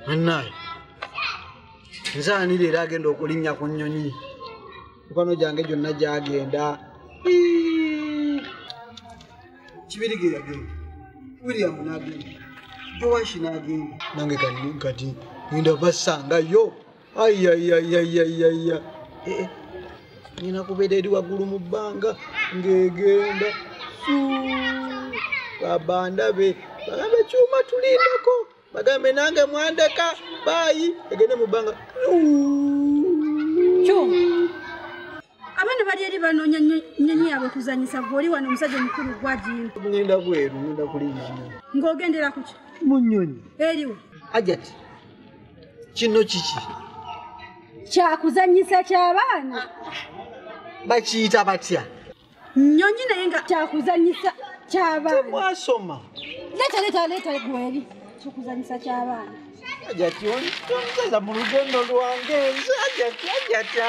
Annaye nze ani leero agenda okulinnya ku nnyonyi? Mikwano gyange gyonna gyagenda. Kibirige yagenda, William n'agenda, Joashi n'agenda, nange kati ngenda basangayo. Ayayayayayaya, ngenda kubeera eri waggulu mu bbanga ng'egenda babandabe bagambe kyuma tulindeko, bagambe nange mwandeka baayi, egende mu bbanga. Kyuma, abaana bali eri banoonya nnyonyi yaabwe kuzannyisa, gwe oli wano omusajja omukulu gwagiyina. Ngenda bweru, ngenda kulinnya nnyonyi. Ng'ogendera ku ki? Mu nnyonyi. Eriwo. Hajati, kino kiki? Kyakuzannyisa ky'abaana. Bakiyita batya? Nnyonyi naye nga kyakuzannyisa ky'abaana. Temwasoma. Leeta, leeta, leeta gweri. Kyakuzannyisa ky'abaana. Hajati, onzeza mu lugendo lwange. Hajati, Hajati.